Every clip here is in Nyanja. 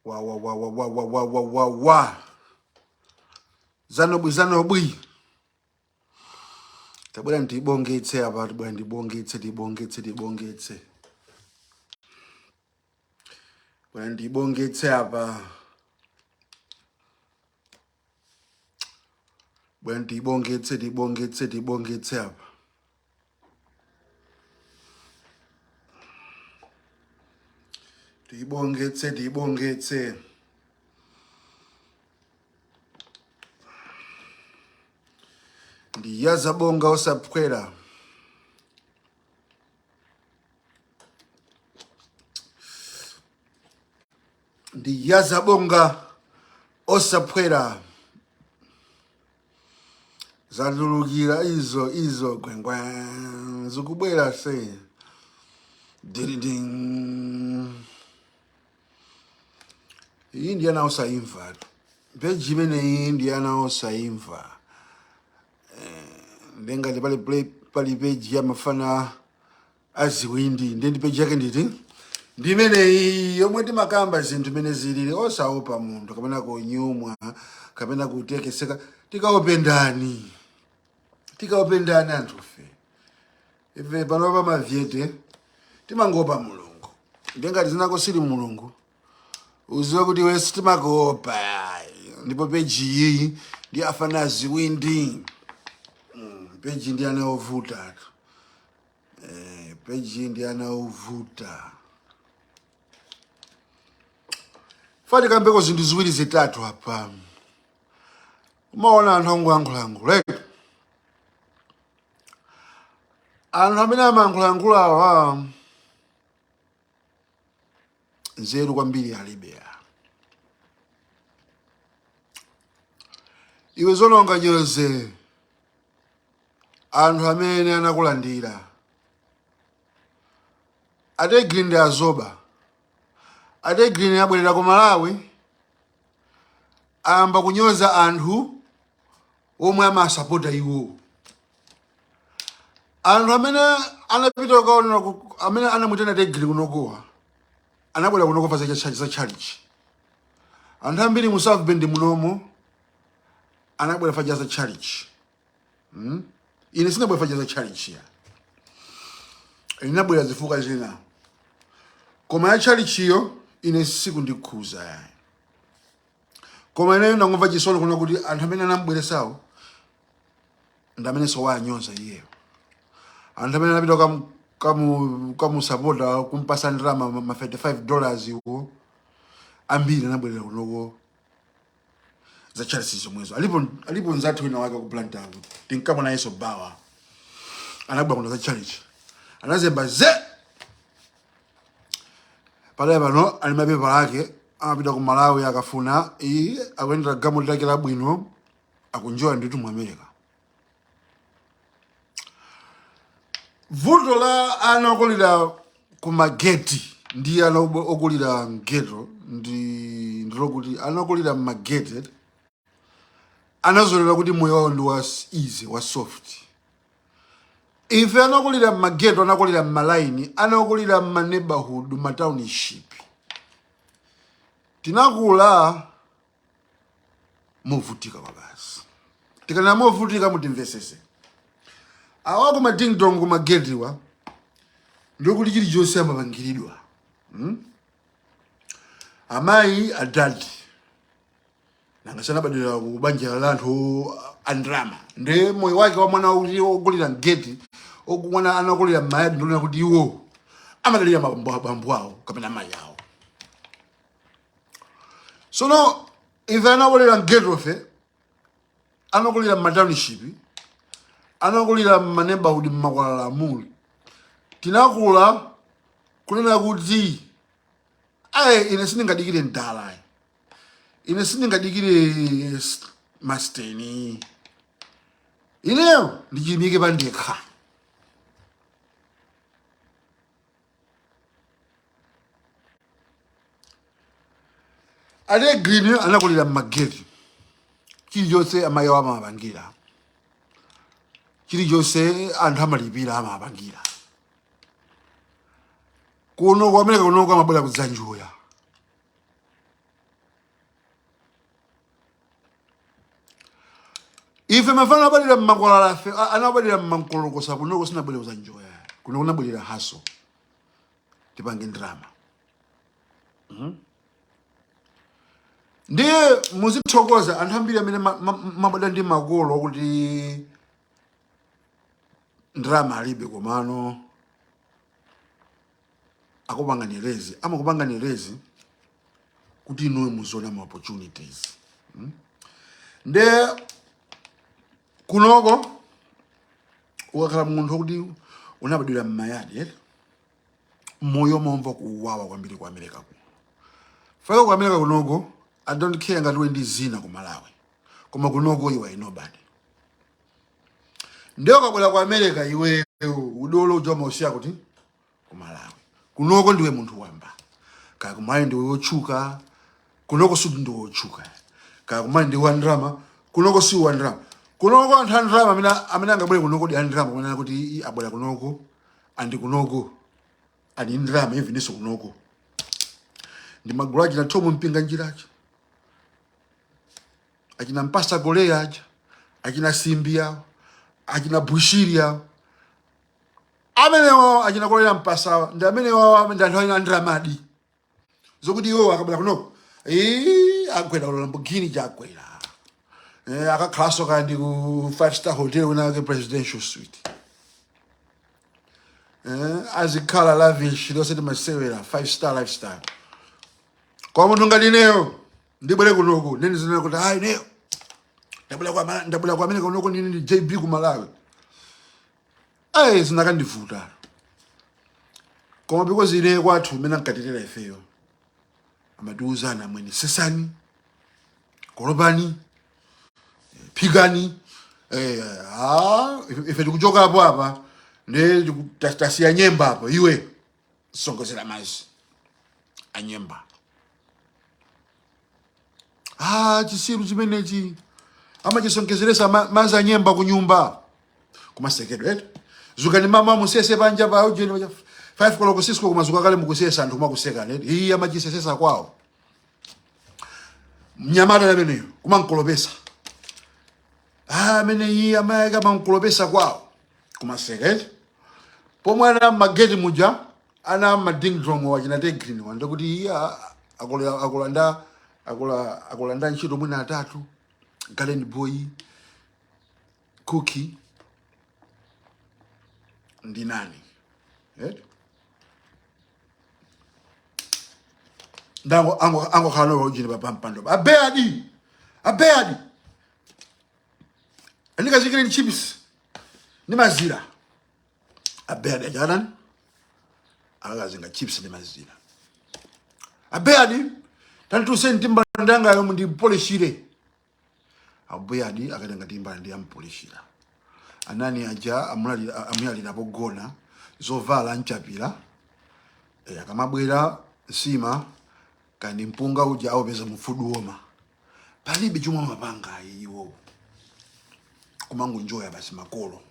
Wa wa wa wa wa wa wa wa wa wa. Zanobwi zanobwi. Tabwera ndibongetse apa, tabwera ndibongetse tibongetse tibongetse. Bwera ndibongetse apa. Bwera ndibongetse tibongetse tibongetse apa. Tibongetse tibongetse. Ndiyaza bonga osaphwera. Ndiyaza bonga osaphwera. Zatulukira izo izo gwengwe zikubwera se. Ding ding. Iyi ndi ana osaimva. Peji imeneyi ndi ana osaimva. Ndengati pali play pali peji ya mafana aziwindi ndiye ndi peji yake nditi ndi imeneyi yomwe timakamba zinthu mene zilili osaopa munthu kapena kunyumwa kapena kutekeseka. Tikaope ndani? Tikaope ndani anthufe? Ife panopa mavyete timangopa Mulungu. Ndiye ngati zinako sili Mulungu, uziwe kuti iwe sitimakuopa. Ndipo peji iyi ndi afana aziwindi. Peji ndi ana ovuta. Peji ndi ana ovuta. Fati kambeko zinthu ziwiri zitatu apa. Umaona anthu angoyankhulayankhula. Anthu amene amayankhulayankhula awa nzeru kwambiri alibe. Iwe zononga nyoze anthu amene anakulandira. A Tay Grin ndi azoba. A Tay Grin abwerera ku Malawi ayamba kunyoza anthu omwe amasapota iwo. Anthu amene anapita kukaonera amene anamutena Tay Grin kunokowa anabwera kunoko pa za church. Anthu ambiri mu South Bend munomo anabwera fa za church. Ine sinabwera fa za church ya. Inabwera zifukwa zina. Koma ya church iyo ine sikundikhuza yayi. Koma ineyo ndangomva chisoni kuona kuti anthu amene anamubweresawo ndi amenenso wanyoza iyeyo. Anthu amene anapita kamusapota kumpasa ndalama ma $35 iwo ambiri anabwerera kunoko za Charles zomwezo. Alipo nzathu wina wake ku Blantyre tinkamona yeso bawa anabwera kuno za Charles anazemba ze pale pano ali mapepa ake amapita ku Malawi akafuna iye akuyendera galimoto lake labwino akunjoya ndithu mu America. Vuto la ana okulira ku mageti ndi ana okulira mgeto ndi ndilokuti ana okulira mmageti anazolera kuti moyo wawo ndi wa easy, wa soft. Ife anakulira mmageto, anakulira mmalaini, anakulira mma neighborhood, ma township, tinakula movutika kwabasi. Tikanena movutika mutimvesese. Awa kuma ding dong kumagetiwa ndikuti chilichonse amapangiridwa. Amayi adadi nanga sanabadwira ku banja la anthu andrama ndi moyo wake wa mwana kuti okulira mgeti okumwana anakulira mmayadi ndiona kuti iwo amadalira mabambo awo kapena amayi awo. Sono ife anakulira mgeto fe anakulira mmatownship anakulira mma neighborhood mmakwalala muli tinakula kunena kuti ayi ine sindingadikire mdala, ine sindingadikire masteni, ineyo ndichimike pandekha. A Tay Grin anakulira mmageti, chilichonse amayi awo amapangira, chilichonse anthu amalipira amapangira. Kuno ku America kunoko amabwera kudzanjoya. Ife mafana abadwira mmakwalala, afe anabadwira mmankolokosa kunoko, sinabwere kuzanjoya kuno, kunabwerera hustle, tipange ndrama. Ndiye muzithokoza anthu ambiri amene mabadwa ndi makolo kuti ndrama alibe, komano akupangani raise, amakupangani raise kuti inuyo muziona ma opportunities. Nde kunoko ukakhala munthu wokuti unabadwira mmayadi eti, moyo momva kuwawa kwambiri ku America kuno. Faka ku America kunoko, I don't care ngati uli ndi zina ku Malawi, koma kunoko iwe nobody. Ndiye ukabwera ku America, iwe udolo uja umausiya kuti ku Malawi. Kunoko ndiwe munthu wamba. Kaya kumalawi ndiwe wotchuka, kunoko si ndiwe wotchuka. Kaya kumalawi ndiwe wandrama, kunoko si wandrama. Kunoko anthu andrama amene angabwere kunoko di andrama, kumanena kuti abwera kunoko andi kunoko ali ndrama, even iso kunoko ndi magulu achina Thomo Mpinga njiracho, achina Mpasa Koleya aja, achina Simbi awo, achina Bushiri awo, amenewo achina Koleya Mpasawa, ndi amenewo ndi anthu achina ndramadi, zokuti iwo akabwera kunoko, ii, agwera ku Lamborghini, chagwera, akakhalanso kandi ku five star hotel kunake, presidential suite, azikhala lavish, lonse timasewera five star lifestyle. Kwa munthu ngati ineyo ndibwere kunoku, nene zinena kuti ayi, ineyo ndabwera kwa America kunoko, ndine ndi JB ku Malawi, ayi, zinakandivuta. Koma because ineyo kwathu umene ankatetera ifeyo, amatiuzana amwene, sesani, kolopani, phikani, ife tikuchokapo apa, ndi tasiya nyemba apo, iwe songozera mazi anyemba. Ah, chisiru chimenechi amachisongezeresa mazi anyemba kunyumba, kumasekedwa eti. Zukani mama, musese panja pa ujeni paja 5 koloko, 6 koloko, mazuka kale mukusesa, anthu kumakusekani eti, iyi amachisesesa kwawo mnyamata ameneyo kumankolopesa. Ah, amene iye amayaka amankolopesa kwawo, kumaseka eti. Pomwe ana mageti muja, ana madingdong wachina Tegrini wande kuti iye akolanda akolanda ntchito mwina atatu, garden boy, cookie ndi nani, eh? Ndango angokhala nawo ujini pa mpando, abeadi abeadi, andikazikire ni chips ndi mazira. Abeadi achanani akakazinga chips ndi mazira. Abeadi, tandituse timbalandi yangayo mundipolishire. Abuyadi akatenga timbalandi yampolishira, anani aja amuyalira pogona, zovala nchapira, akamabwera nsima kandi mpunga uja awupeza mufudu woma, palibe chomwe amapanga iwo, kumangonjoya basi. Makolo,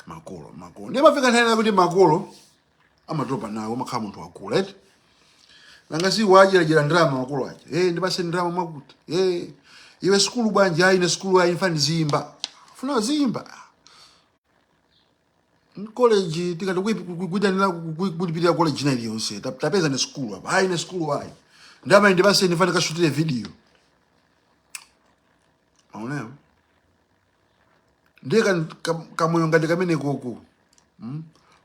makolo, makolo, ndiye mafika nthawi kuti makolo amatopa nawo, amakhala munthu wakula eti, nanga si wadyerajera ndalama makolo aja, ndipase ndalama mwakuti, iwe sukulu bwanji? Ayi, ine sukulu ayi, mfani ziyimba, funa ziyimba college, tikati kuitanira kulipirira college ina iliyonse, tapeza ni sukulu apa, ayi, ine sukulu ayi, ndama ndipase ndifane kashutire video. Maoneyo ndiye kamoyo ngati kamene koko,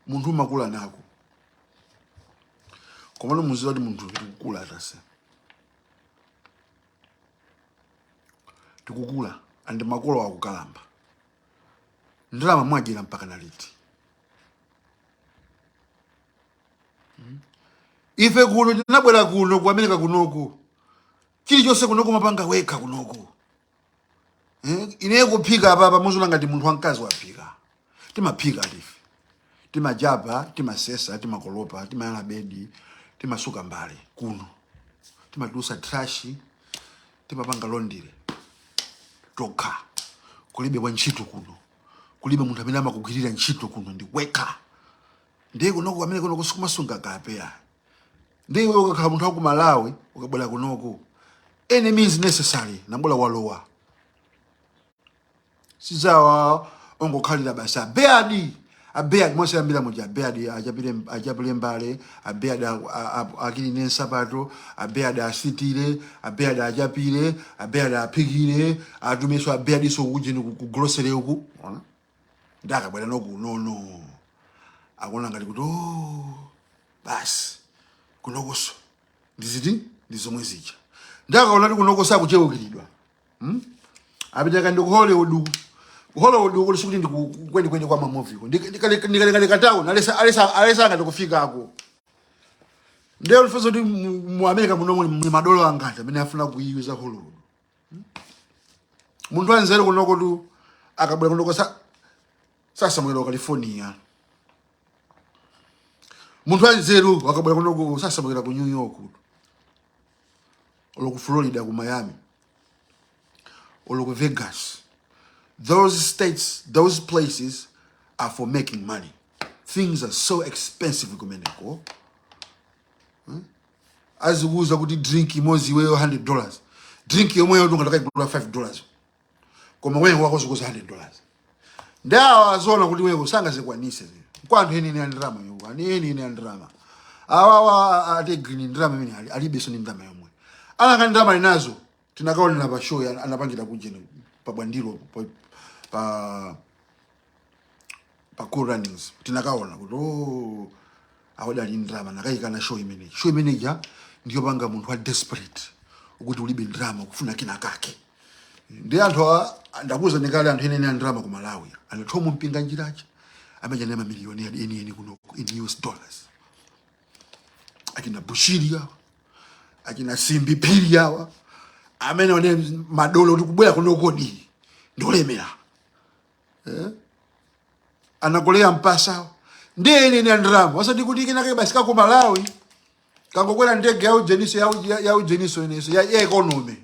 Munthu umakula nako, komano muziwa kuti munthu tikukula, atase tikukula andi makolo akukalamba, ndalama mwadyera mpaka na liti? Ife kuno tinabwera kuno ku America kunoku, chilichonse kunoku mapanga wekha kunoku. Ine kuphika apapa muzona ngati munthu wamkazi waphika. Timaphika tife, timajapa, timasesa, timakolopa, timayala bedi, timasuka mbale kuno, timatulusa trash, timapanga laundry tokha. Kulibe wa ntchito kuno, kulibe munthu amene amakugwirira ntchito kuno, ndi wekha. Ndiye kunoko amene kunoko sikumasunga kapeya. Ndiye iwe ukakhala munthu waku Malawi, ukabwera kunoko, any means necessary, nabwera walowa. Sizawa ongokhalira basi abeadi abeadi mosayambira muja abeadi achapire achapire mbale abeadi akiline nsapato abeadi asitire abeadi achapire abeadi aphikire atumiso abeadi so kujeni ku grocery uku. Ona ndakabwera noku no akuona ngati kuti, oh, basi kunokoso ndiziti ndi zomwe zija. Ndakaona kuti kunoko sakuchewukiridwa, Apita kandi ku Hollywood. Ku Hollywood kuli sikuti ndi kweni kweni kwa ma movie ko ndikalikatawo alesa alesa alesa ngati kufikako. Ndiye ulifunza kuti mu America muno muli madolo angati amene afuna kuyiuza Hollywood. Munthu anzeru kunoko tu akabwera kunoko sasamukira ku California. Munthu anzeru akabwera kunoko sasamukira ku New York olo ku Florida, ku Miami olo ku Vegas. Those states, those places are for making money. Things are so expensive kumeneko. Azikuuza kuti drink imodzi iweyo $100, drink yomweyo tungatakaigula $5, koma wewe wako zikuza $100. Ndawa azoona kuti wewe sangazikwanise kwa anthu eni eni andrama yo ani eni eni andrama awawa ate green ndrama imene alibenso ni ndrama yomwe anaka ndrama linazo. Tinakaonera pa show anapangira kujeni pa Bwandilo pa Cool Runnings. Tinakaona kuti, oh, awadali ndrama nakayikana show imeneyi. Show imeneyi ja ndiyo panga munthu wa desperate ukuti ulibe ndrama kufuna kina kake. Ndi anthu ndakuwuza ndikale anthu ene ene andrama ku Malawi anathomo mpinga njiracha amene ndi mamiliyoni eni eni kuno in US dollars, akina Bushiri awa, akina Simbi Phiri awa, amene one madolo kuti kubwera kuno kodi ndiolemera, eh? Anakolea mpasa ndi ene ene andrama, osati kuti kenake basi kako Malawi kangokwera ndege ya ujeniso ya ujeniso eneso ya economy,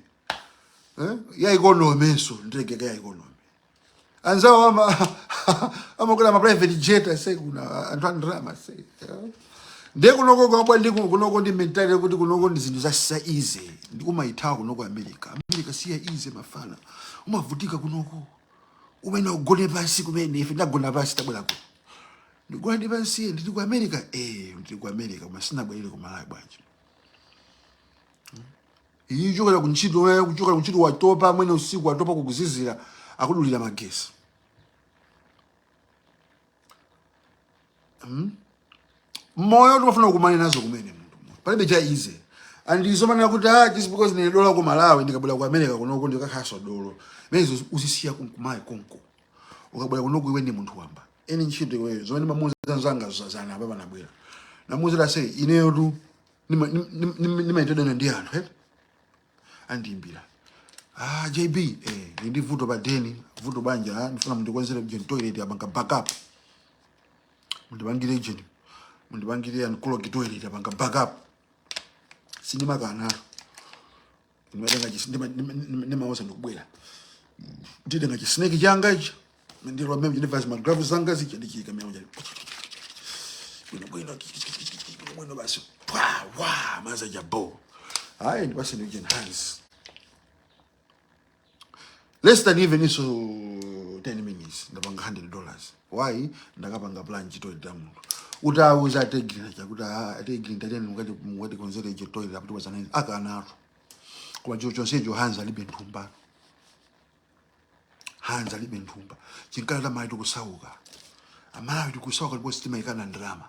eh? Ya economy so ndege ya economy. Anzawo ama amakwera ma private jet ase kuna anthu andrama se, ndiye kunoko kwabwa ndi kunoko ndi mentality kuti kunoko ndi zinthu za easy ndi umayithawa kunoko. America, America siya easy mafana, umavutika kunoko, umene ugone pansi kumene ife ndagona pansi tabwera kuno ndigona ndi pansi. Ndili ku America, eh, ndili ku America koma sinabwerere ku Malawi. Bwanji iyi chokera kuntchito, kuchoka kuntchito watopa mwene usiku watopa kukuzizira akudulira magesi. Moyo timafuna kukumana nazo kumene munthu palibe cha easy. And izomanena kuti, ah, just because ndine dolo ku Malawi ndikabwera ku America kunoko ndikakhaso dolo menezo uzisiya kunkumayi konko. Ukabwera kunoko iwe ndi munthu wamba eni ntchito iweyo zomwe ndimamuuza zanga zana apa panabwera namuuzira se ineyo tu nimaitedana ndi anthu, eh? Andiyimbira, ah, JB, eh, ndi vuto pa deni vuto banja, ah, ndifuna mundikonzere jen toilet apanga backup, mundipangire jen, mundipangire unclog toilet apanga backup. Sindimakana, ndimatenga ndimauza ndikubwera nditenga chisineki changa ichi ndilo meme ndivasi ma gloves zanga zicha ndichiyika memo bwino bwino bwino bwino basi pwa wa maza jabo hayi ndipase ndi hands less than even iso 10 minutes ndapanga $100. Why? Ndakapanga plan chitoilet ya munthu utauza ategrina chakuti, ah, ategrina tateni mukati mukati konzere icho toilet apo tiwazana akanatu. Koma chiro chonsecho hands alibe nthumba, hands alibe nthumba. Chinkala tamali tikusauka, Amalawi tikusauka ndipo timayikana ndrama,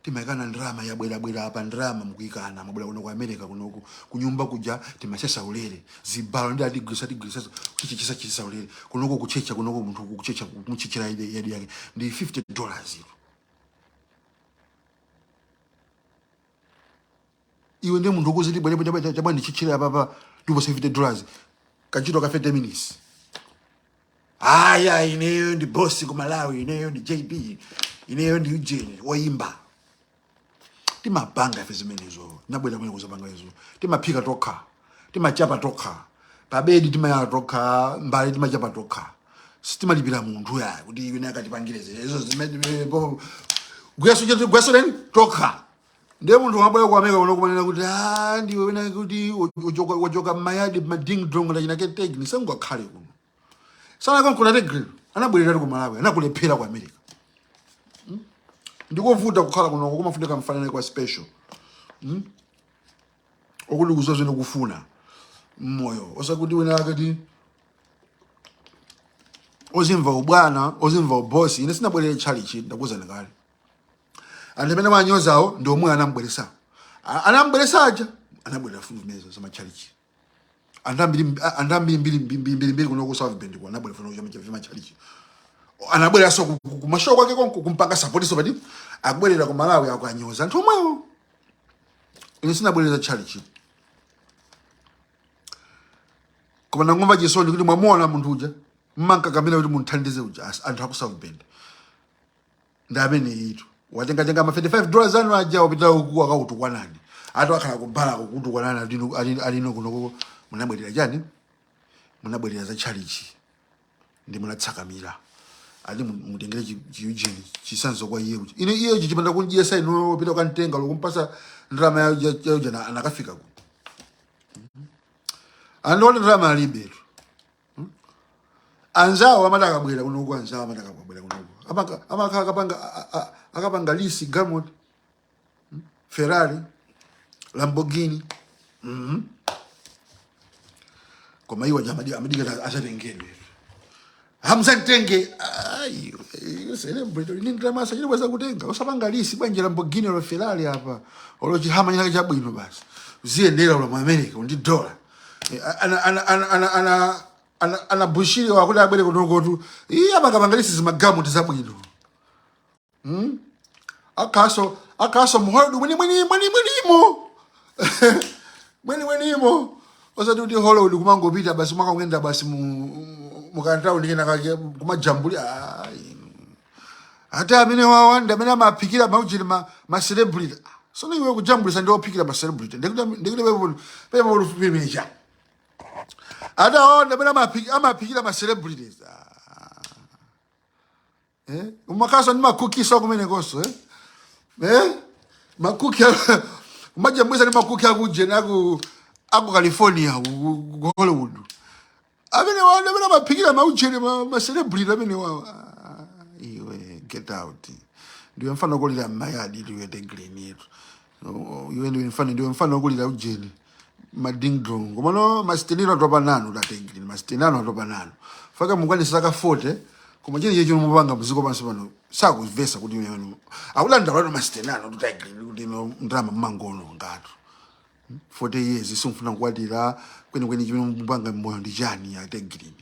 timayikana ndrama yabwerabwera apa ndrama mukuyikana mabwera kuno ku America kunoku kunyumba kuja timasesa ulere zibalo ndi atigwisa tigwisa tichichisa chisa ulere kunoko kuchecha kunoko munthu kuchecha kumuchechera yadi yadi yake ndi $50 ilo. Iwe ndi munthu ukuziti bwere chabwa ndichichire apapa ndipo $50 kachito ka 30 minutes. Aya, ineyo ndi bosi ku Malawi, ineyo ndi JB, ineyo ndi Eugene woyimba. Timapanga ife zimenezo nabwera kumene kuzapanga izo. Timaphika tokha, timachapa tokha, pabedi timayala tokha, mbale timachapa tokha. Sitimalipira munthu ya kuti iwe akatipangire izo zimene gweso chetu gweso leni tokha. Ndiye munthu wabwera ku America kuno kumanena kuti, ah, ndiwe wena kuti wachoka wachoka mmayadi mading dong lachina ketegi nisangakhale kuno. Sanakonkola Tay Grin anabwerera ku Malawi, anakulephera ku America. Ndikovuta kukhala kunoko, kumafunika mfanane kwa special okuti kuzo zene kufuna mmoyo, osakuti wina akati ozimva ubwana, ozimva ubosi. Ine sinabwerere tchalichi, ndakuwuzani kale. Anthu amene wanyozawo ndi omwe anambweresa, anambweresa aja anabwerera fundo zimenezo zamatchalichi. Anthu ambiri, anthu ambiri mbiri mbiri mbiri mbiri kuno ku South Bend ku anabwera fundo zamatchalichi, anabweranso kumashow kwake konko kumpanga support. So pati akubwerera ku Malawi akuanyoza anthu omwewo. Ine sinabwerera tchalichi, koma ndangomva chisoni kuti mwamuona munthu uja mmankakamira kuti munthandize uja, anthu aku South Bend, ndi amene itu watengatenga ma $35 anu aja, wapita uku akautukwanani, ati akhala kubalako kutukwanani. Alino alino kunoko munabwerera chani? Munabwerera za tchalichi ndi munatsakamira ati mutengere chi Eugene chisanzo kwa iye uja. Ine iye uja chipanda kundyesa ino wapita kukantenga lokumpasa ndalama ya uja anakafika ku andiona ndalama alibetu. Anzawo amati akabwera kunoku, anzawo amati akabwera kunoku amakhala akapanga akapanga lease galimoto, Ferrari, Lamborghini. Koma iwo aja amadika asatengedwe, hamsantenge. Ayi, celebrity ni ndalama sachita bweza kutenga, usapanga lease bwanje Lamborghini olo Ferrari apa olo chihama chinake chabwino basi ziyendera ulo mu America ndi dollar. Ana ana ana ana ana ana ana Bushiri wakuti abwere kunokotu iye amakapanga lease zimagalimoto zabwino. Akaso akaso muhollywood mwini mwini mwini mwinimo mwini mwinimo, osati kuti Hollywood kumangopita basi mwakangenda basi mu mukantaundi kena kake kumajambuli. Ayi, ati amene wawa ndi amene amaphikira mauchiri ma celebrity. Sono iwe kujambulisa ndi ophikira ma celebrity, ndikuti pepo pepo ati awa ndi amene amaphikira ma celebrities. Eh? Umakaso ndi makukiso kumenekonso, eh? Eh? Makuki umajambulisa ndi makuki akujena aku California, ku Hollywood, amene wawa ndi amene amaphikira mauchene ma celebrity amene wawa. Ah, iwe, get out! Ndiwe mfano kulira mmayadi, iwe Tay Grin yetu. Iwe ndiwe mfano kulira ujeni madingdong. Komano masitenino atopa nanu, Tay Grin, masitenano atopa nanu. Faka mukwanisa zaka 40, koma chine checho mupanga muziko pansi pano sakuvesa kuti iwe akudandaulatu masitenano tu Tay Grin kuti ino ndalama mmangono ngatu 40 years simufuna kukwatira kwenikweni. Chimene mupanga mmoyo ndi chani ya Tay Grin?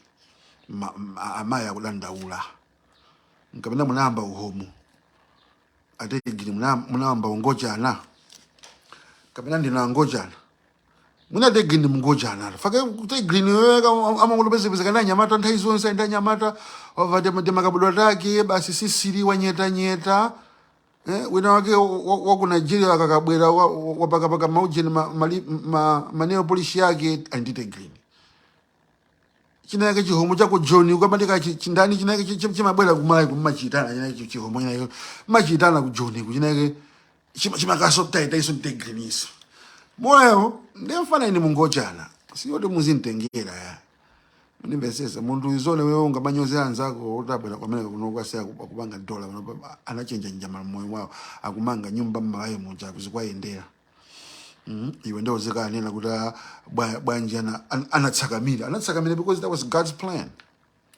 Amayi akudandaula nkapena munayamba uhomo a Tay Grin, munayamba ungochana kapena ndina angochana mwina Tay Grin mungochana. Fake Tay Grin amangotopezepezeka ndi anyamata nthawi zonse, ndi anyamata wava temakabudwa take basi sisiri wanyetanyeta. Eh, wina wake wa ku Nigeria akakabwera wapakapaka maujeni ma nail polish yake ali ndi Tay Grin. Chinayake chihomo chako John ukamatika chindani chinayake chimabwera kumalawi kumachitana chinayake chihomo chinayake machitana ku John ku chinayake chimakaso taitaiso Tay Griniso moyo ndemfana ine mungochana siyoti muzintengera ya ndimvesesa munthu izone. Wewe ungamanyozera anzako utabwera kwamene kuno kwasiya akupanga dola pano, anachenja njama moyo mwawo, akumanga nyumba mmalawi muja akuzikwayendera. Iwe ndiozikanena kuti ah, bwanji anatsakamira anatsakamira because that was God's plan.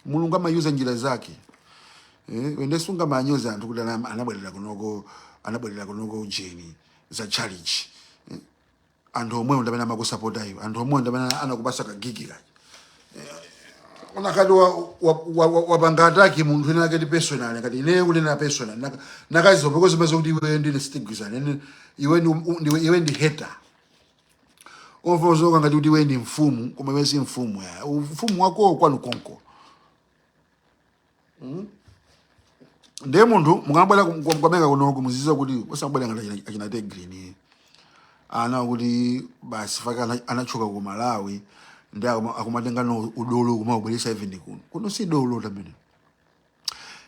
Mulungu amayuza njira zake. Eh, wende sungamanyoza anthu kuti anabwerera kunoko, anabwerera kunoko ujeni za challenge. Eh, anthu omwewo ndamene amakusapota iwe, anthu omwewo ndamene anakupasa kagigi kaja unakati wapanga attack munthu ene akati personal ngati ine kunena personal nakaziwa because mazo kuti iwe ndine sitigwizana. Iwe iwe ndi hater ovozoka ngati kuti iwe ndi mfumu, koma iwe si mfumu ya ufumu wako kwanu konko. Ndiye munthu mukabwera kwameka kunoko muziziwa kuti osabwera ngati achina Tay Grin ana kuti basi faka anachoka ku Malawi ndi akumatenga no udolo kumabweresa even kuno. Kuno si dolo tamene,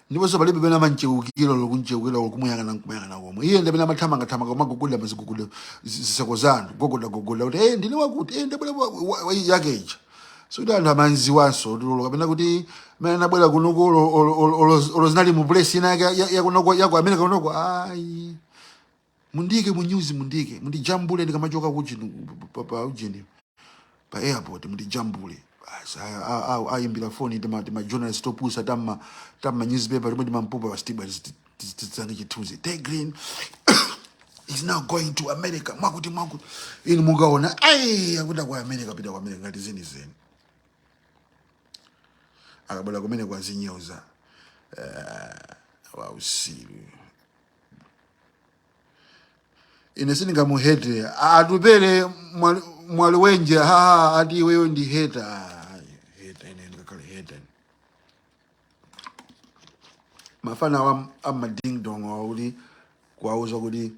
ndiponso palibe pene amancheukira lokuncheukira kumuyang'ana nkumuyang'ana komwe. Iye ndamene amathamangathamanga kumagogoda mazigogoda ziseko za anthu, gogoda gogoda kuti eh, ndine wakuti eh, ndabwera yake ija. Sikuti anthu amanziwanso tulo kapena kuti amene anabwera kunoko olo zinali mu place ina ya kunoko, ya ku America kunoko, ayi. Mundike mu news, mundike, mundijambule ndikamachoka kuchini, pa ujini, pa airport, mundijambule basi. Ayimbira foni tima journalist topusa tamma newspaper timwe timampupa pasitibwa titsange chithunzi, "Tay Grin is now going to America," mwakuti mwakuti. Inu mukaona, ai, akuti ku America, pita ku America ngati zenizeni. Akabwera kumene kwazinyoza wausiru. Ine sindingamuhete Atupele mwali wenje haha, ati iweyo ndi hater. Hater ine ndikakhale hater? Mafana wa ama ding dong wakuti kuwauza kuti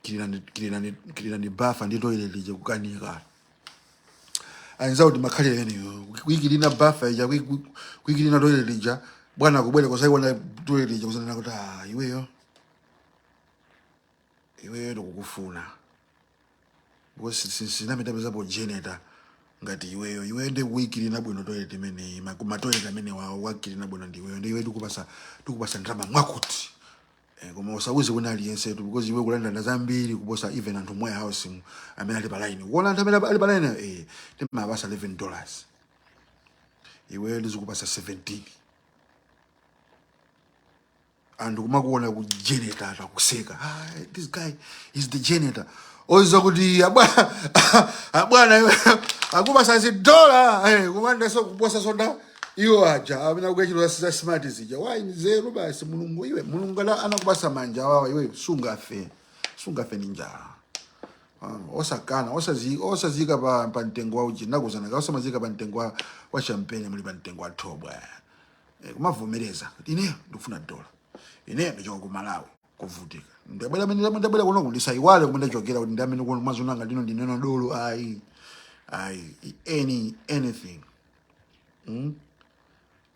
kilirani, kilirani, kilirani bafa ndi toilet ija, kukanika. Anzawo kuti makhalira imeneyo, kuikilina bafa ija, kuikilina toilet ija, bwana kubwera kusaiona toilet ija, kusanena kuti, "Ah, iweyo, iweyo ndikukufuna," because sinamitapezapo janitor ngati iweyo. Iweyo ndi kuikilina bwino toilet imeneyi, ma toilet amene wawo wakilina bwino ndi iweyo, ndi iweyo tikupasa ndalama mwakuti. Koma usauze kuna aliyense tu, because iwe kulandana zambiri kuposa even anthu mu warehouse mu amene ali pa line. Kuona anthu amene ali pa line, timapasa $11, iweyo ndizikupasa 17. Anthu kumakuona ku janitor, atakuseka, "Ah, this guy is the janitor." Oza kuti abwana, abwana iwe akupasa zidola, kumandaso kuposa sonda iwo aja amene akuyachita za smart zija. Why? Nzeru basi. Mulungu, iwe, Mulungu anakupasa manja awawa, iwe sungafe, sungafe ni njala. Ah, osakana, osazika pa mtengo wa uchi nakuzana, osamazika pa mtengo wa champagne, muli pa mtengo wa thobwa. Kumavomereza kuti ineyo ndikufuna dola, ineyo ndichoka ku Malawi kuvutika, ndabwera amene ndabwera kuno, ndisayiwale kumene ndachokera, kuti ndi amene kuno mazonanga ndino ndineno dolo. Ayi, ayi, anything,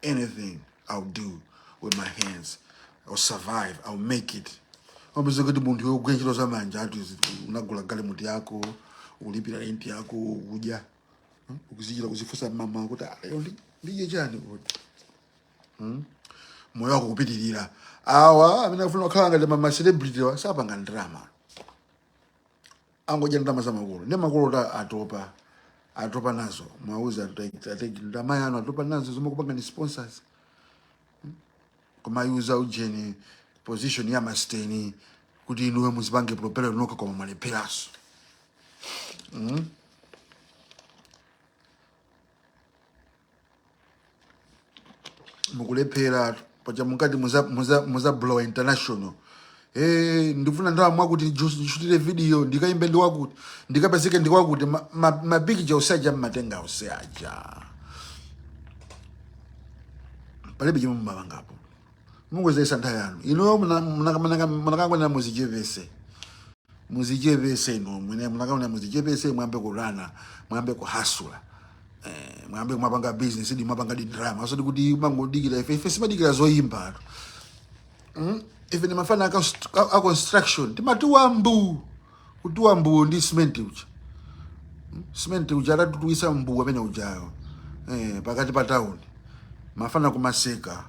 Anything I'll do with my hands, I'll survive, I'll make it. Wapeza kuti munthu wogwira ntchito za manja ati unagula galimoto yako, ulipira rent yako, kudya, ukuzichita kuzifunsa mama kuti, "Ah, lero ndidye chani?" Kuti moyo wako kupitirira. Awa amene akufuna kukhala ngati ma celebrity wa sapanga ndalama, angodya ndalama za makolo, ndi makolo ta atopa, atopa nazo. Mwauza ateki ndalama yanu, atopa nazo zomwe kupanga ni sponsors, kumayuza ujeni position ya masteni kuti inuwe muzipange propel nokha, koma mwalepheranso. Mukulephera paja mukati muza blow international. Ndifuna ndalama mwakuti ndishutire video, ndikaimbe ndiwakuti, ndikapezeke ndiwakuti, mapikicha usaja mmatenga usaja, palibe chimwe mumapangapo. Mungozayisa nthawi yanu inuyo. Munakangwanira muzichepese, muzichepese inu mwene munakaona, muzichepese, mwambe kurana, mwambe kuhasula, mwambe kumapanga business, di mwapanga di drama, osati kuti mangodikira. Ife simadikira zoyimba tu. Ife ni mafana a construction, timatuwa mbu, kutuwa mbu ndi cement uja, cement uja atatutuwisa mbu amene ujayo, pakati pa town mafana kumaseka.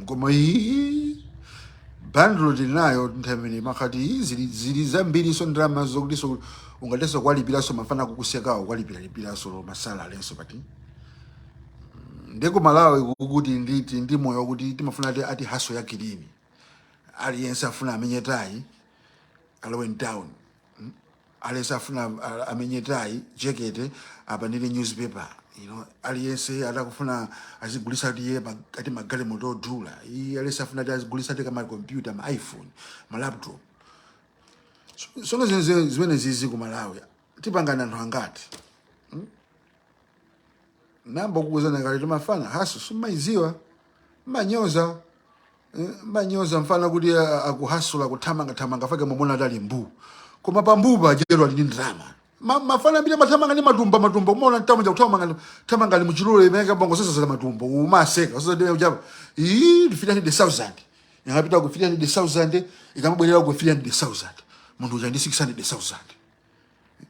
Koma iyi bundle tinayo nthawi imene makati iyi zili zambiri, so ndalama zokuti so ungatenso kwalipiraso mafana kukusekawo, kwalipira lipiraso masalalenso pati. Ndiko Malawi kukuti nditi ndi moyo kuti timafuna ati hustle ya clean, aliyense afuna amenye tayi alowe town, aliyense afuna amenye tayi jekete apa ndili newspaper, aliyense atakufuna azigulisa ati iye ati magalimoto odula, iye aliyense afuna ati azigulisa ati kama computer, ma iPhone, ma laptop. Sono zimene zizi ku Malawi tipangana anthu angati? Namba kukuuzana kale, timafana hustle sumaiziwa, manyoza, manyoza mfana kuti akuhasula, kuthamanga thamanga, fake mumona atali mbu, koma pambupa ajero ali ndi ndalama. Mafana ambiri amathamanga ndi matumba, matumba umaona mtama cha kuthamanga thamanga ali muchilolo imene bongo sasa za matumba umaseka sasa ndiye ujapa ii 300,000 ingapita ku 300,000, ikamabwerera ku 300,000, munthu uja ndi 600,000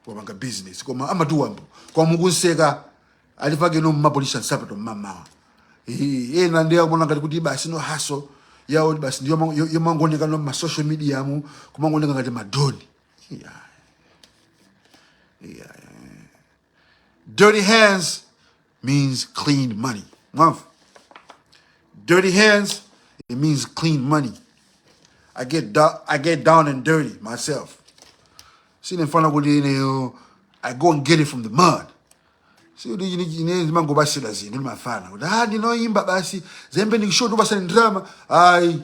wapanga business, koma amatuwambo kwa mukunseka. Alifake no mmapolisa nsapato mmamawa. Ena ndiye akuona ngati kuti basi no hustle yawo basi ndiyo yomangooneka no ma social media mu kumangooneka ngati madoni. Yeah. Dirty hands means clean money. Mwamva? Dirty hands, it means clean money. I get down and dirty myself. Sine mfana kuti ineyo I go and get it from the mud. Si kuti ine ndimangobasira zinthu ndimafana kuti ah ndinoyimba basi zembe ndikushoto basi ndrama. Ayi,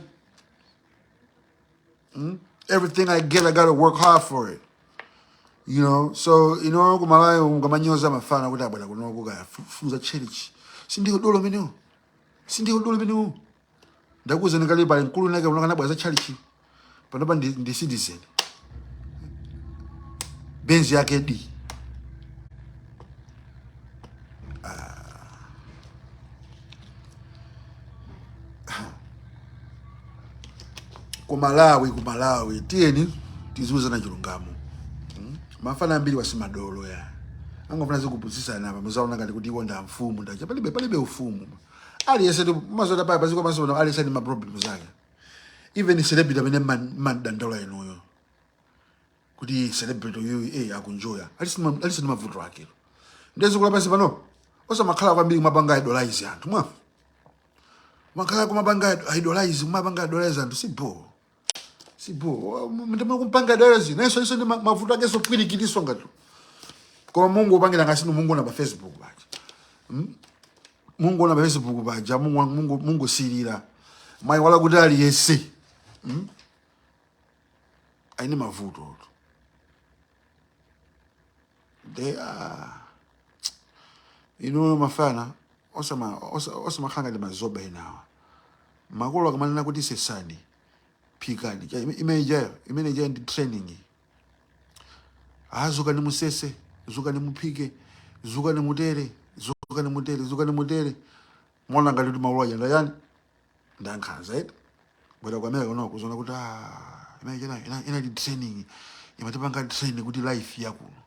everything I get I gotta work hard for it. So kumalawi ungamanyoza mafana kuti abwera kunoko kaya fuza cherichi. Sindiyo dolo menewo. Sindiyo dolo menewo. Ndakuza ndikali pali mkulu nake unakana bwaza chalichi. Panopa ndi citizen. Benzi yake di. Kumalawi, kumalawi tiyeni tiziuzana chilungamo. Mafana ambiri wasimadolo ya angofuna zikupusisana apa muzaona ngati kuti iwo nda mfumu ndacha palibe, palibe ufumu. Aliyense ndi mazota paya paziko pansi pano, aliyense ndi ma problems ake. Even celebrity amene mandandaula inuyo kuti celebrity uyu akunjoya, alisi ndi mavuto ake. Ndezikula pansi pano osamakhala kwambiri kumapanga idolize anthu, mwa makhala kumapanga idolize, kumapanga idolize anthu sibo, sibo ndimwe kumpanga idolize nayenso iso ndi mavuto ake sopwirikitiswa ngati koma Mungu upangira ngasino Mungu na pa Facebook paja. Mungu na pa Facebook paja, Mungu Mungu Mungu silira mayi wala kuti aliyese aine mavuto de inu mafana osama osamakhala ngati mazoba enawa. Makolo akamanena kuti sesani, phikani, imene ijayo, imene ijayo ndi training. Ah, zukani musese, zukani muphike, zukani mutere, zukani mutere, zukani mutere. Mwana ngati kuti maulu aja ndayani ndankhanza right bwera ku America kuno kuzona kuti ah imene ina ina ndi training, imatipanga training kuti life yakuno.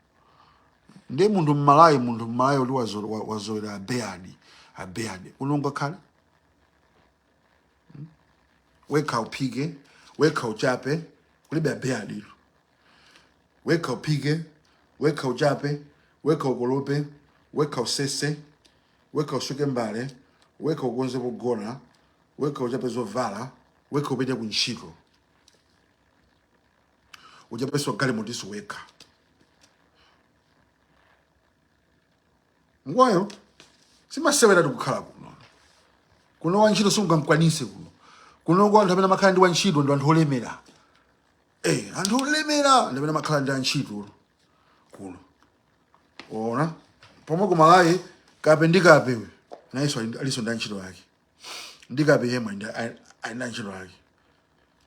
Ndiye munthu mmalawi, munthu mmalawi kuti wazolera abeadi, abeadi unonga khale wekha uphike, wekha uchape, kulibe abeadi. Wekha uphike, wekha uchape, wekha ukolope, wekha usese, wekha usuke mbale, wekha ukonze pogona, wekha uchape zovala, wekha upite kuntchito, uchapeso galimotiso wekha. Ngwayo simasewera tikukhala kuno. Kuno wantchito sungamkwanise kuno. Kuno kwa anthu amene amakhala ndi wantchito ndi anthu olemera. Anthu olemera ndi amene amakhala ndi antchito kuno. Ona pomwe kumalawi kape ndi kape uyu nayenso aliso ndi antchito ake, ndi kape yemwe ali ndi antchito ake.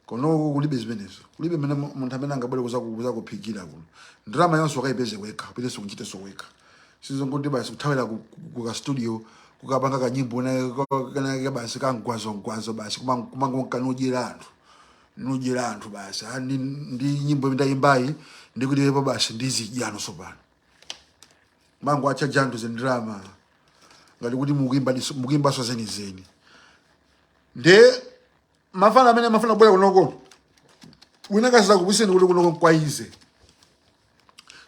Kuno kulibe zimenezo, kulibe mene munthu amene angabwere kuza kuphikira kuno. Ndalama yonse ukayipeze wekha, upitenso kunchitenso wekha. Sizonkuti basi kuthawira ku ka studio kukapanga kanyimbo kanake basi kamgwazomgwazo basi kumangonkanodyera anthu, nudyera anthu basi. Ah, ndi nyimbo ndayimbayi ndikuti basi ndizidyano sopano mango achaja anthu zindrama ngati kuti mukuyimbaso zenizeni. Nde mafana amene mafana kubwera kunoko wina kasita kubiseni kuti kunoko nkwaize,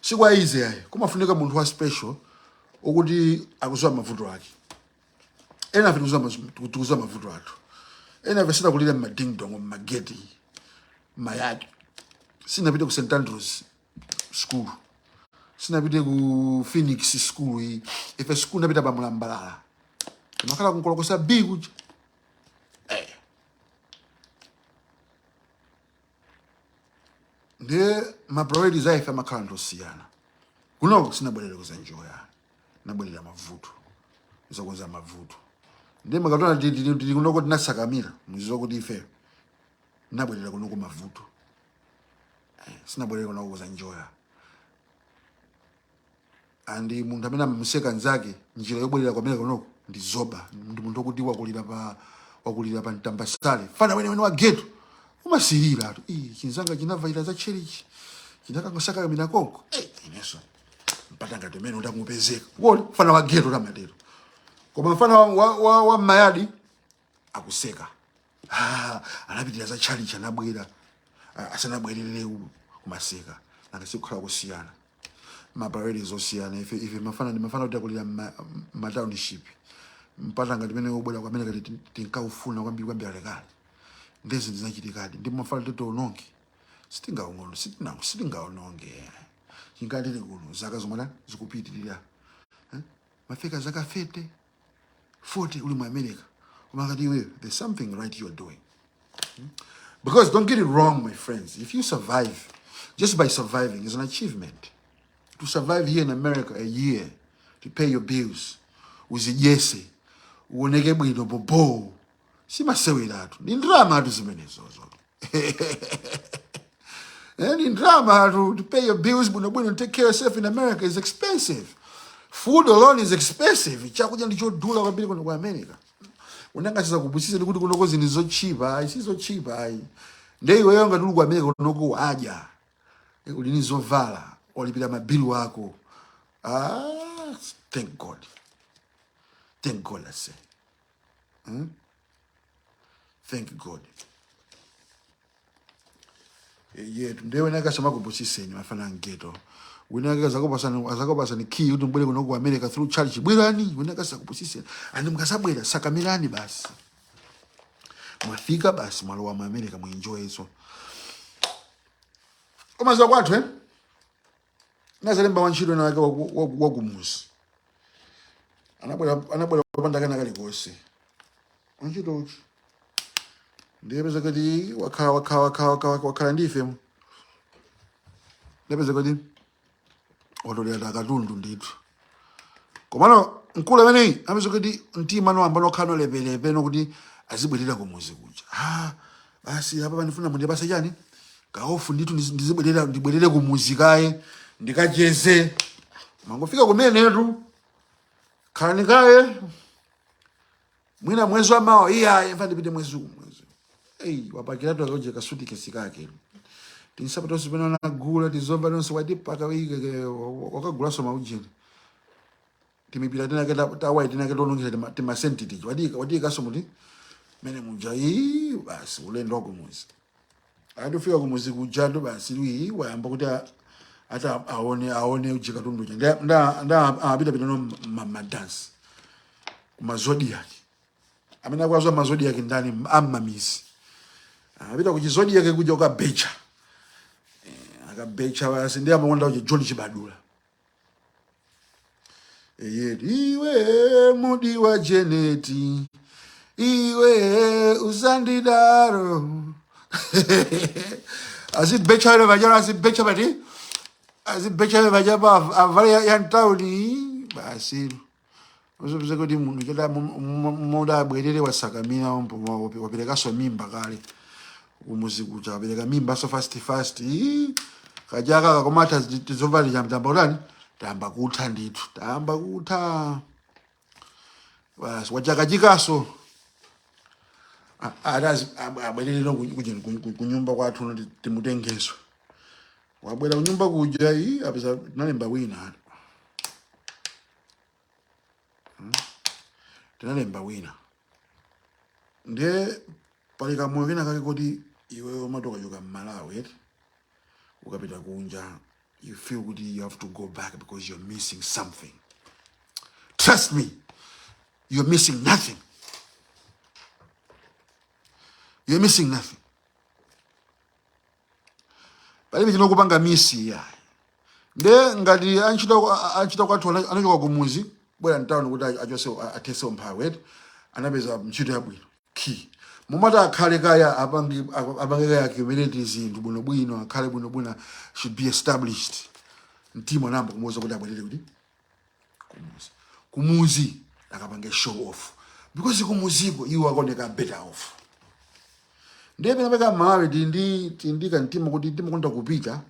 sikwaize ayi, kumafunika munthu wa special okuti akuziwa mavuto ake. Ena afe tikuziwa mavuto athu, ena afe sinakulira mmadingdong, mmageti, mmayadi, sinapite ku St Andrews School, sinapite ku Phoenix School iyi. Ife school napita pa Mlambalala, timakhala kunkolokosa b kuja. Ndiye ma priorities aife amakhala anthu osiyana. Kunoko sinabwerere kuzanjoya, nabwerera mavuto, zakonza mavuto. Ndiye makatona tili kunoko tinasakamira muziwa kuti ife nabwerera kunoko mavuto. Sinabwerere kunoko kuzanjoya. Andi munthu amene amamuseka nzake njira yobwerera kwamene kunoko ndi zoba, ndi munthu wokuti wakulira pa mtambasale, fana wene wene wa ghetto umasirira tu. Ii, chinzanga chinavaira za cherichi chinakangosaka mina konko. Inenso Mpata ngati umene utakupezeka woli mfana wa ghetto tamatero, koma mfana wa mmayadi akuseka. Ah, anapitira za chalichi, anabwera. Ah, asanabwerere kumaseka nanga sikukhala kusiyana, ma priorities osiyana. Ife mafana ndi mafana kuti akulira ma township, mpata ngati mene ubwera kwamene kati tinkaufuna kwambiri kwambiri alekale. Ndezi zinachitikadi ndi mafana titiononge, sitingaononge, sitingaononge chinkatili kuno zaka zomwe zikupitirira, eh? Mafika zaka 30, 40 uli mu America, umakati iwe, there's something right you are doing. Because don't get it wrong, my friends, if you survive, just by surviving is an achievement. To survive here in America a year, to pay your bills, uzidyese, uoneke bwino bobo, simaseweratu, ndi ndalama atu zimenezozo. Eh, ndi ndalama to pay your bills bwinobwino, take care of yourself in America is expensive. Food alone is expensive. Chakudya ndichodula kwambiri kuno ku America. Unangasiza kupusisa ndikuti kunoko zinthu zochipa ayi, sizochipa ayi. Nde iweyo ngati uli ku America kunoko adya, uli ndi zovala, walipira mabilu ako, ah, thank God, thank God, I say thank God. Yetu ndiye wina akasamakupusiseni mafana mghetto. Wina azakupasani key kuti mbwere kuno ku America through church, bwerani. Wina akasakupusiseni and mukasabwera, sakamirani basi. Mwafika basi, mwalowa mu America, muenjoy. So koma kwathu, eh, nazalemba wantchito nake wakumuzi anabwera kupanda kana kalikonse. Wantchito uchi ndiye peza kuti wakhala wakhala wakhala wakhala wakhala ndife, ndapeza kuti watolera katundu ndithu. Komano mkulu ameneyi amapeza kuti mtima noamba nokhala nolepelepe nokuti azibwerera kumuzi kuja. Ah, basi, apa pandifuna mundipase chani, ka off ndithu, ndizibwerera, ndibwerere kumuzi kaye ndikacheze. Mangofika kumenetu, khalani kaye mwina mwezi wa mawa. Iyaye, mfa ndipite mwezi uwu, mwezi eyi. Wapakiratu akauje kasutikesi kake, tinsapato tonse pene anagula, tizomba tonse watipaka, wakagulaso maujeni, timipira tinake tawayi tinake tonongera timasenti tiji watiyikaso muti mene muja. Ii, basi, ulendo wakumuzi. Atufika kumuzi kujatu basi, ii, wayamba kuti ata aone uji katundu uja. Nda apita no madansi kuma zodiac. Amene akwazwa ma zodiac ndani? Ammamizi apita ku chizodiac kuja ukabecha, akabecha basi. Ndi amakonda uja John Chibadula. Eye, iwe mudi wa Jeneti, iwe usandidaro. Azibecha ile vajana, azibecha bati, azibecha ile vaja avale ya ntauni basi. Uzopeza kuti munthu chada muda abwerere wasakamira, waperekaso mimba kale kumuzi kuja, wapereka mimba so fast fast. Ii, kajaka kakomata tizovali tamba kutani, tamba kutha ndithu, tamba kutha basi, wachakachikaso. Ati abwerere kunyumba kwathu timutengeso. Wabwera kunyumba kuja, iyi, apeza tinalemba wina, tinalemba wina. Ndiye pali kamoyo kena kake kuti iweyo umati ukachoka mmalawi eti ukapita kunja, you feel kuti you have to go back because you're missing something. Trust me, you're missing nothing, you're missing nothing. Palibe chinokupanga miss ya. Nde ngati antchito kwathu anachoka kumuzi bwera mtawuni kuti achose athese umphawi eti, anapeza ntchito yabwino key, mumati akhale kaya, apange kaya accumulate zinthu bwinobwino, akhale bwinobwino, should be established. Mtima anayamba kumuwuza kuti abwerere kuti kumuzi, kumuzi akapange show off, because kumuziko iwo akuoneka better off. Ndiye penapeka Malawi tindi kamtima kuti timakonda kupita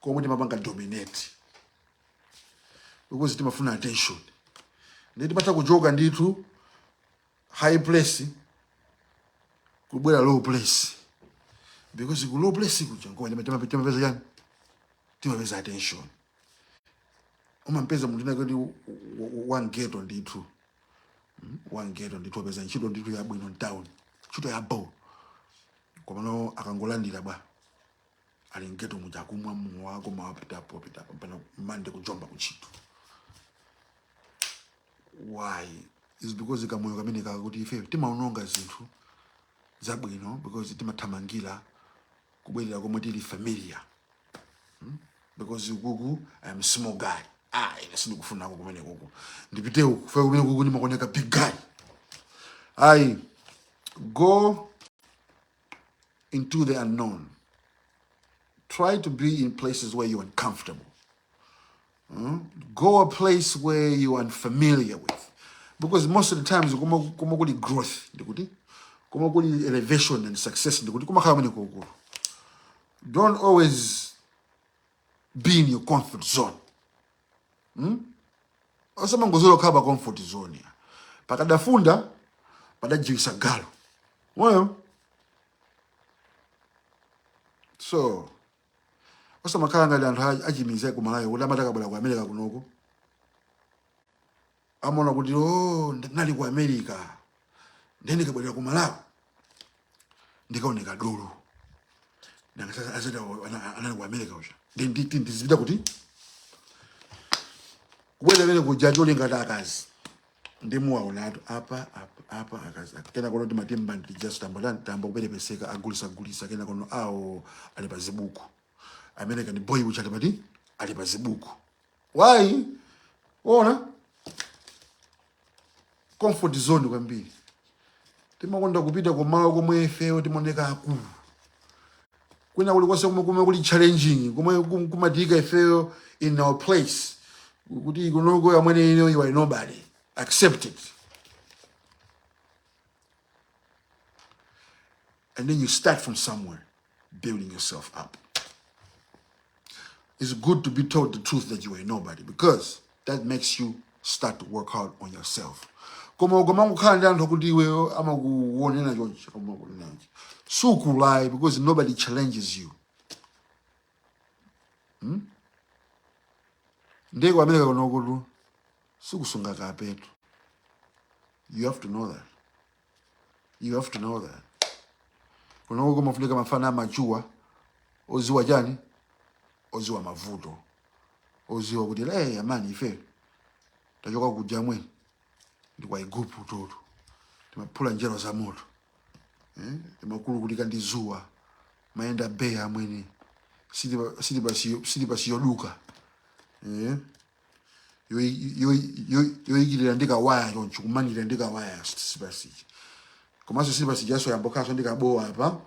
komwe timapanga dominate, because timafuna attention. Ndiye timatha kuchoka ndithu high place kubwera low place, because ku low place kuja ngoma timapeza chani? Timapeza attention. Umampeza munthu ina kuti wamgeto ndithu, wamgeto ndithu, wapeza ntchito ndithu yabwino mtown, ntchito ya bo, komano akangolandira bwa ali mgeto muja akumwa mowa, koma wapitapo wapitapo mpaka Mande kujomba kuntchito. Why? Is because kamoyo kamene kakuti ife timaononga zinthu zabwino because timathamangira kubwerera komwe tili familiar, because kuku I am small guy. Ah, ine sindikufunako kumene kuku, ndipite uku fe kumene kuku ndimakoneka big guy. I go into the unknown. Try to be in places where you're uncomfortable. Go a place where you're unfamiliar with, because most of the times kuma kuli growth, ndikuti kuma kuli elevation and success, ndikuti kumakhala kumene kukulu. Don't always be in your comfort zone. Osamangozolo kukhala pa comfort zone ya pakadafunda padajiwisa galo moyo. So osamakhala ngati anthu achimiza kumalayo kuti amati akabwera ku America kunoko amaona kuti, "Oh, ndinali ku America, ndiye ndikabwerera ku Malawi ndikaoneka dolo." Azati anali ku America uja, ndizipita kuti kubwera amene kuja cholinga ta akazi ndimuwaonatu apa apa apa akazi kena kono timatimba ndijas tamba tamba kuperepeseka agulisa gulisa kena kono awo ali pa zibuku. American boy ucha ali pati, ali pa zibuku. Why? Ona comfort zone kwambiri. Timakonda kupita kumalo komwe ifeyo timaoneka akulu. Kwina kulikonse komwe kuli challenging, komwe kumatika ifeyo in our place kuti kunoko amwene ino you are nobody, accept it and then you start from somewhere building yourself up. It's good to be told the truth that you are nobody because that makes you start to work hard on yourself. Koma ukamangokhala ndi anthu kuti iweyo amakuonera chonchi, amakuonera chonchi, sukulayi because nobody challenges you. Ndiye ku America kunokutu sikusunga kapetu. You have to know that. You have to know that kunoko kumafunika mafana amachuwa, oziwa chani, oziwa mavuto, oziwa kuti le amani ife tachoka kuja mwe ndi kwa Igupu toto timaphula njero za moto, eh? Timakulukutika ndi zuwa, mayenda beya amwene, silipasi yoduka, eh? Yoyikirira ndi kawaya choncho, kumangirira ndi kawaya silipasichi, komanso silipasi jaso yambokhaso ndi kabowa apa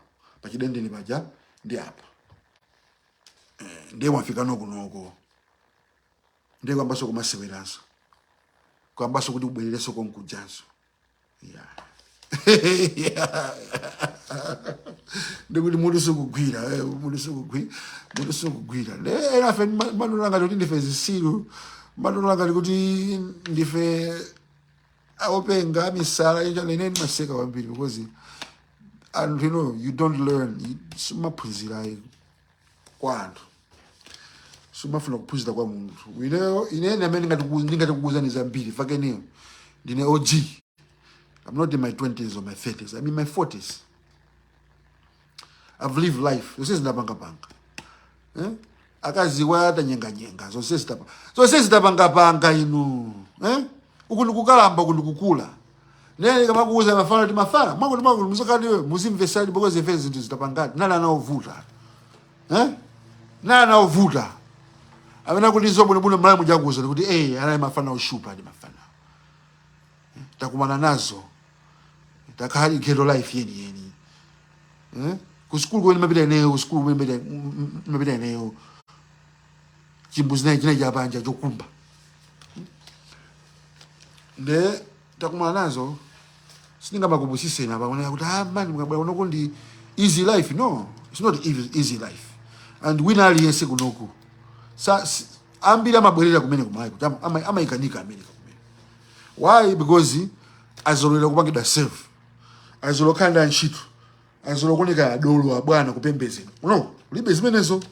pachidendeni paja ndi apa, ndiye mwafika nokunoko, ndiye kwambaso kumaseweranso, kwambaso kuti kubwererenso konkujanso, yeah. Ndikuti mutu sukugwira, mutu sukugwira, mutu sukugwira. Ena afe manola ngati kuti ndife zisilu, manola ngati kuti ndife aopenga amisala injala. Ine ndimaseka kwambiri because and you know you don't learn. Sumaphunzira kwa anthu, sumafuna kuphunzira kwa munthu. Ineyo ine amene ndingati kukuuzani zambiri fakeneyo ndine OG. I'm not in my 20s or my 30s, I'm in my 40s. I've lived life zonse zindapangapanga, eh? Akaziwa atanyenganyenga zonse zitapa zonse zitapangapanga inu, eh? Uku ndikukalamba, uku ndikukula. Nene kamakuuza mafana kuti mafana mwakuti mwakuti muzakati muzimvesani because ife zinthu zitapangati nali anaovuta, eh? Nali anaovuta amene akuti zobwinobwino mlayi mujakuuza kuti eh, anali mafana oshupa ndi mafana takumana nazo, takhala ghetto life yeni yeni, eh? Ku sukulu kumene mapita ineyo, ku sukulu kumene mapita ineyo, chimbuzi naye chinayi chapanja chokumba nde takumana nazo. Sindingamakupusiseni apa kunena kuti, "Ah man, mukabwera kunoko ndi easy life." No, it's not easy, easy life. And wina aliyense kunoku sa ambiri amabwerera kumene kumalawi kuti amayikanika America kumene. Why? Because azolowera kupangidwa serve, azolowera kukhala ndi antchito, azolowera kuoneka adolo abwana kupembedzedwa. No, ulibe zimenezo.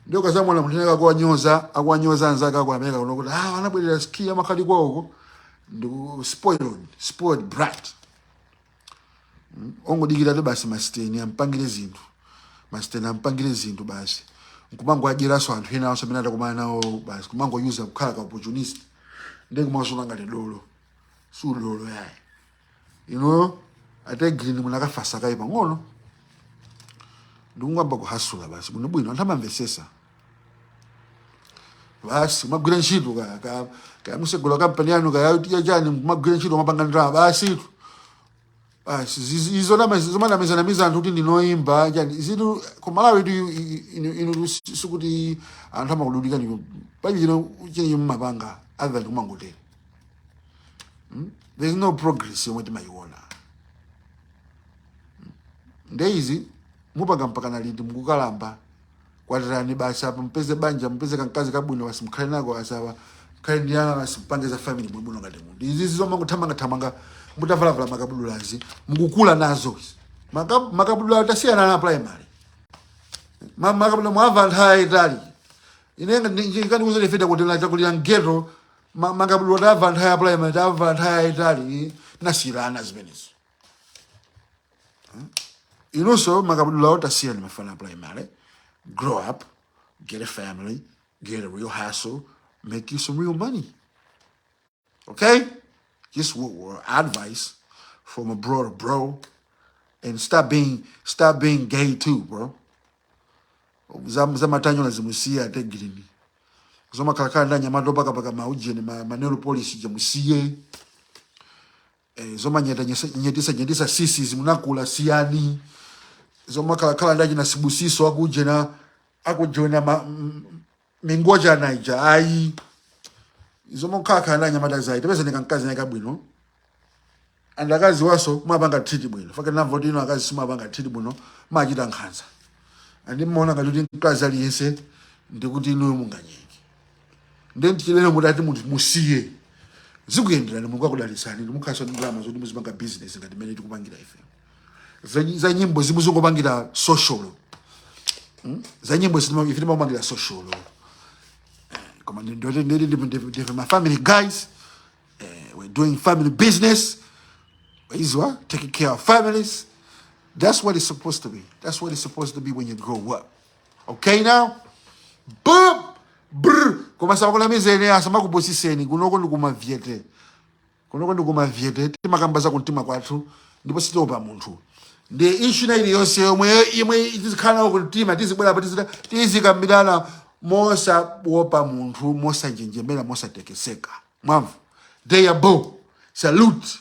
Ndio kazamwana munthu ena akuwanyoza, akuwanyoza anzake aku America kuno kuti ah, anabwerera ski amakhali kwawoko ndi spoiled, spoiled brat. Ongodikira basi masiteni ampangire zinthu, masiteni ampangire zinthu basi, nkumango adyeraso anthu ena aso amene atakumana nawo basi, kumangoyuza kukhala ka opportunist, ndi kumasona ngati dolo. Sudolo yayi. Ino a Tay Grin munakafasa kayi pang'ono ndikungamba kuhasula basi bwinobwino, anthu amamvesesa basi. Kumagwira ntchito ka ka kaya musegula kampani yanu, kaya tiya chani, kumagwira ntchito, kumapanga ndalama basi tu basi. Izo zomanamizanamiza anthu kuti ndinoimba chani zitu kumalawi tu inu sikuti anthu amakududikani pali chino chine mumapanga other than kumangotere. There is no progress yomwe timayiona. Nde izi mupanga mpaka na liti? Mukukalamba, kwatirani basi apa, mpeze banja, mpeze kankazi kabwino basi, mukhale nako basi apa, mukhale ndi ana basi, mpange za family bwinobwino ngati munthu. Izi zomangothamangathamanga mutavalavala makabudulazi, mukukula nazo izi. Makabudula tasiyana na primary. Makabudula mwava nthawi itali. Ine ngandikuza lifeta kuti chakulira mgeto, makabudula tamva nthawi ya primary, tamva nthawi yayitali, tinasiyirana zimenezo. Inunso makabudula tasiyani mafana primary. Grow up, get a family, get a real hustle, make you some real money, okay? Just advice from a bro to bro. And stop being gay too, bro. Zamatanyola zimusiye a Tay Grin. Zomakhalakhala ndi anyamata opakapaka maujeni ma nail polish jamusiye. Zomanyeta nyetisa nyetisa sisi zimunakula, siyani. Zomakhalakhala ndi achina Sibusiso akujena akujena mingoja naija ayi. Zomakhalakhala ndi anyamata zayi, tipeza ndikankazi naye kabwino. And akazi waso mapanga treat bwino. Fake namva kuti ino akazi simapanga treat bwino, machita nkhanza. Andi mmaona ngati kuti mkazi aliyense ndikuti inuyo munganyenge. Ndi chileno mudati munthu musiye zikuyenderani, Mulungu akudalitsani, ndimukhaso ndi ndalama zoti muzipanga business ngati mmene tikupangira ife. Za nyimbo zimuzongopangira social. Za nyimbo ife timapangira social, koma ndife ma family guys. We're doing family business izwa, taking care of families. That's what it's supposed to be. That's what it's supposed to be when you grow up, okay? Now boom, brr. Koma sabakunamizeni, asamakubusiseni. Kunoko ndikumavyete, kunoko ndikumavyete, timakamba za kumtima kwathu ndipo sitiopa munthu. Ndi issue na iliyonse yomwe imwe tizikhala nawo kumtima, tizibwera pa tizikambirana mosaopa munthu, mosanjenjemera, mosatekeseka. Mwamva? They are bo salute.